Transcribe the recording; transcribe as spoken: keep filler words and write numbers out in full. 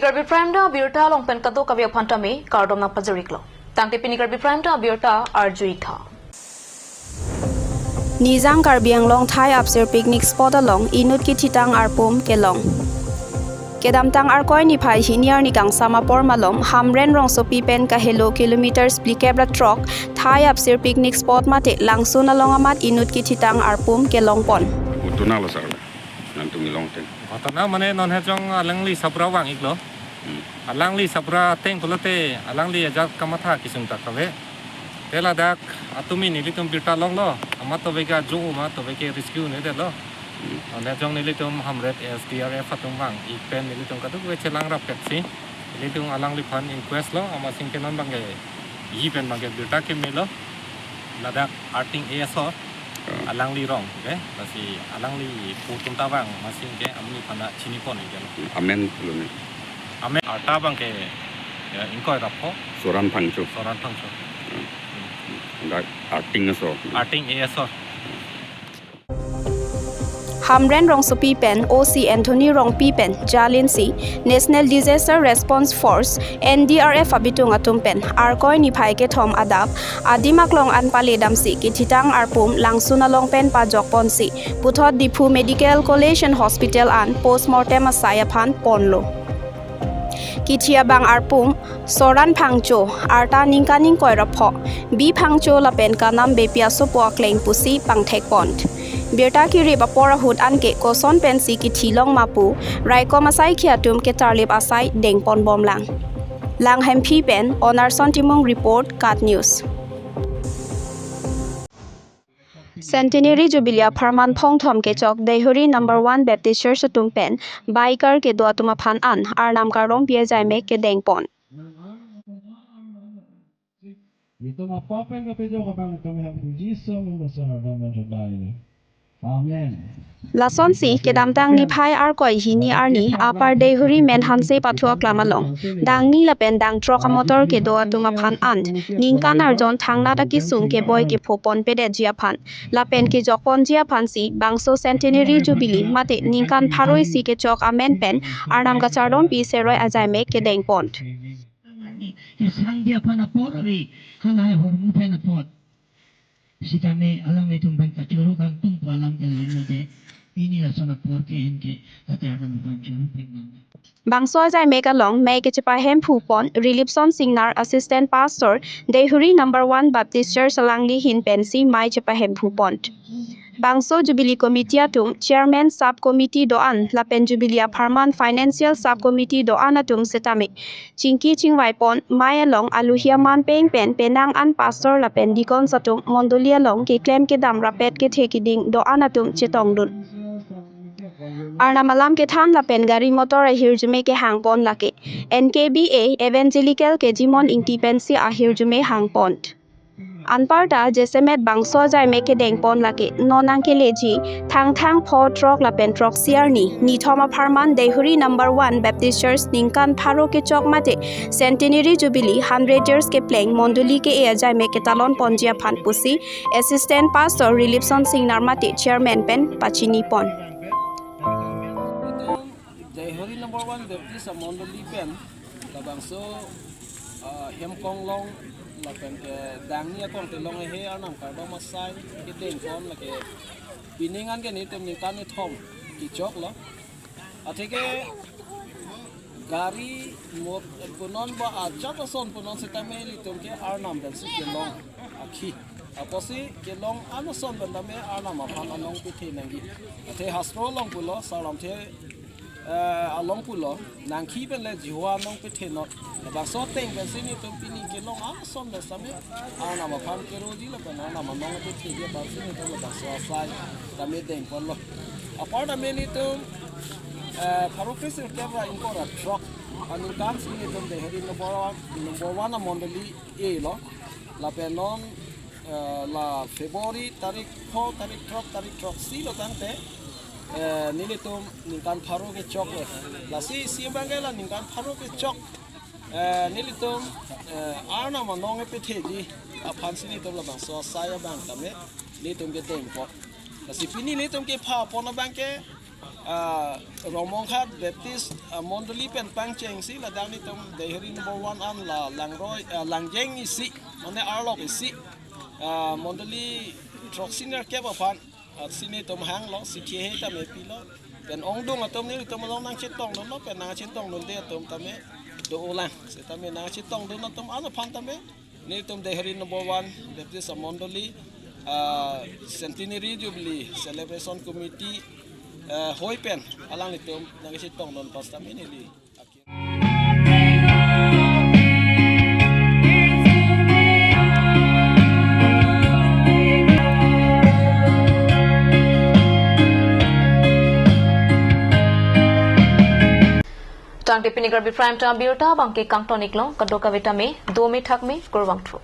Karbi Prime Time abirta along pen kadokave aphan tame kardom nangpajir-iklo. Tangte pini Karbi Prime Time abirta arju-ik tha. Nijang Karbi Anglong Thai Apsir Picnic Spot along inut kithitang arpum kelong. Kedamtang Arkoi niphai hini arni kangsam apor malom Hamren rongsopi pen kahelo kilometers phlikep ra throk Thai Apsir Picnic Spot mate langsun along amat inut kithitang arpum kelongpon. Utuna lo sir, nantum ilong ten. Utuna mane non hejong alangli sabra vang-iklo. Hmm. Alangli sabra ateng pulote alangli ajat kamatha kesung ta kave. Te ladak atumi nelitum birta longlo. Amat to vega jo, amat to vega rescue ne detlo. Hmm. Anhejong nelitum Hamren S D R F atum vang-ik pen nelitum kadokave chelang rapet si nelitum alangliphan inquest lo, amat sing ke non bangke yi pen bangke birta kemelo. Ladak Arting A S O. Ah. Alangli rong, okay? Lasi alangli pu atum ta vang, amat sing ke amonit aphan ta chinipon-iklo. Amen lo ne. Amen arta bangke, ya, ingkoi ra pho. Soran Phangcho. Soran Phangcho. Ah. Dak Arting A S O. Arting A S O. Hamren rongsopi pen O C Anthony Rongpi pen jalinsi National Disaster Response Force, N D R F abitung atum pen Arkoi niphai kethom adap adim aklong an pale damsi kithitang arpum langsun along pen pajokponsi puthot Diphu Medical College and Hospital an postmortem asai aphan ponlo. Kithi abang arpum Soran Phangcho, arta ningkan ingkoi ra pho, B Phangcho lapen kanam Beypi asopo akleng pusi pangthekpon. Birta kerip apor ahut anke koson pensi kithi long ma pu raikom asaikhi atum ketarlip asai dengponbomlang. Langhemphi pen Onarson Timung report, KAT News. Centenary Jubilee apharman phongthom kechok Deihori number one Baptist Church atum pen biker kedo atum aphan an Arnam kardom pi ajai mek kedengpon. Itum apa pen kapejok abang itum haphuji so membesar agama jodai. Amen. Lasonsi kedamtang niphai Arkoi hini arni Upper Deihori Menhanse pathu aklam along dangni lapen dangthrok amotor kedo atum aphan an ningkan arjon thangnat akesung keboi kephoponpedetji aphan lapen kejokponji aphansi bangso Centenary Jubilee mate ningkan pharo isi kechok amen pen Arnam kachardom pi seroi ajai mek kedengpon. Kesangdi aphan apor ave, halahai ahormu pen apot. Sitame alanglitum pen kachoro kangtung pu alam ke lainode. Pini lason apor ke-en ke, tate alanglitum choro pen nang. Bangso ajai mek along mei kechepahemphupon Rilipson Singnar, Assistant Pastor, Deihori number one Baptist Church alangli ahin pensi mei chepahemphupon. Bangso Jubilee Committee atum, Chairman Sub Committee do-an lapen Jubilee apharman Financial Sub Committee do-an atum setame chingki chingvaipon, mei along aluhi aman peng pen penang an pastor lapen deacons atum mondoli along keklem kedam rapet kethe kiding do-an atum chetongdun. Arnam alam kethan lapen gari motor ahirjume kehangpon lake N K B A Evangelical Kejimon Ingti pensi ahirjume hangpon. Anparta jasemet bangso ajai mek kedengpon lake non nangkeleji Thangthang pho throk lapen throksi arni nithom apharman Deihori number one Baptist Church ningkan pharo kechok mate Centenary Jubilee hundred years kepleng mondoli ke-e ajai mek ketalonponji aphan pusi Assistant Pastor Rilipson Singnar mate Chairman pen pachinipon. Deihori number one Baptist amondoli pen labangso, ah, hemkong long lapen ke dangni akong telong he Arnam kardom asai kedengpon lake pining an ke nelitum ningkan nithom kechoklo. Atheke gari mot punon ba ajat ason punon setame nelitum ke Arnam pensi kelong akhi. Apotsi kelong an ason pen tame Arnam aphan anong pethe nangji. Athe hastro along pulo, Sarlamthe, eh, along pulo, nangkhi pen le Jihova anong pethenot. Bangso ateng pensi nelitum pini kelong an ason pen tame Arnam aphan keroji lapen Arnam anong petheji aphansi nelitum labangso asai tame dengponlo. Apar tame nelitum, eh, pharo phli sirkep ra ingkoi ra throk aningkan si nelitum Deihori number one, number one amondoli e-lo. Lapen non, eh, la February tarik pho, tarik throk, tarik throksi lo tangte, eh, nelitum ningkan pharo kechoklo. Lasi isi abang ke la ningkan pharo kechok, eh, nelitum, eh, Arnam anong kepetheji aphansi nelitum labangso asai abang tame nelitum kedengpon. Lasi pini nelitum kepha pon abang ke Ah, Rongmonghat Baptist, ah, Mondoli pen pangchengsi ladak nelitum Deihari number one an la Langroi, ah, Langjeng isi, mane arlok isi, ah, Mondoli throksi nerkep aphan, ah, si nelitum hanglo, si thehe tame pilo. Pen ongdung atum nelitum along nangchetongdunlo, pen nangchetongdunde atum tame dolang. Setame nangchetongdun atum an aphan tame nelitum Deihari number one Baptist Mondoli, ah, Centenary Jubilee Celebration Committee, ah, hoi pen alanglitum nangchetongdun pas tame neli. Tangte pini Karbi Prime Time abirta abangke kangton-iklo, kadokave tame dome thakme, kurvangthu.